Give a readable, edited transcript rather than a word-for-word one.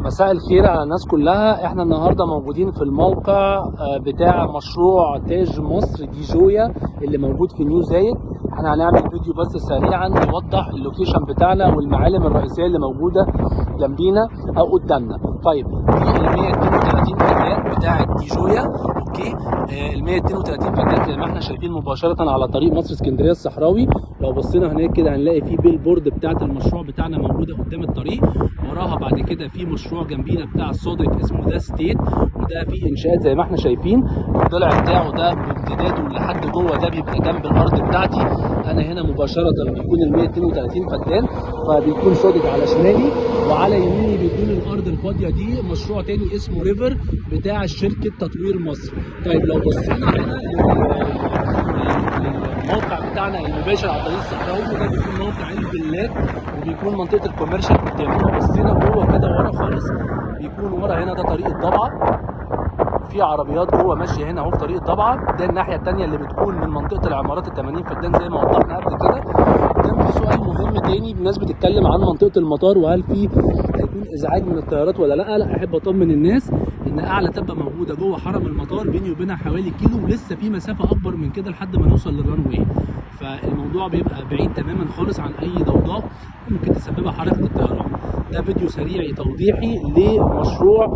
مساء الخير على الناس كلها. احنا النهارده موجودين في الموقع بتاع مشروع تاج مصر دي جويا اللي موجود في نيو زايد. احنا هنعمل فيديو بس سريعا يوضح ال location بتاعنا والمعالم الرئيسية اللي موجودة جنبينا او قدامنا. طيب دي ال 132 فدان بتاعه دي جويا. okay، ال 132 فدان زي ما احنا شايفين مباشرة على طريق مصر اسكندرية الصحراوي. لو بصينا هناك كده هنلاقي في billboard بتاعه المشروع بتاعنا موجودة قدام الطريق. وراها بعد كده في مشروع جنبينا بتاع الصادق اسمه ذا ستيت، وده فيه انشاءات زي ما احنا شايفين. الضلع بتاعه ده بامتداده لحد جوه ده بيبقى جنب الارض بتاعتي انا هنا مباشرة، بيكون ال 132 فدان، فبيكون صادق على شمالي، وعلى يميني بيكون الارض الفاضيه دي مشروع تاني اسمه ريفر بتاع شركة تطوير مصر. طيب لو بصينا هنا للموقع بتاعنا المباشر على طريق الصحراوي، وده بيكون موقع الفيلات وبيكون منطقة ال commercial قدامه. لو بصينا جوه كده ورا خالص بيكون ورا هنا ده طريق الضبعه، في عربيات جوه ماشية هنا اهو في طريق الضبعه. ده الناحية الثانية اللي بتكون من منطقة العمارات ال 80 فدان زي ما وضحنا قبل كده. وكان في سؤال مهم تاني، الناس بتتكلم عن منطقة المطار وهل في هيكون ازعاج من الطيارات ولا لا. لا، احب اطمن الناس ان اعلى تبه موجودة جوه حرم المطار بيني وبينها حوالي كيلو، ولسه في مسافة اكبر من كده لحد ما نوصل لل runway. فالموضوع بيبقى بعيد تماما خالص عن اي ضوضاء ممكن تسببها حركة الطيران. ده فيديو سريع توضيحي لمشروع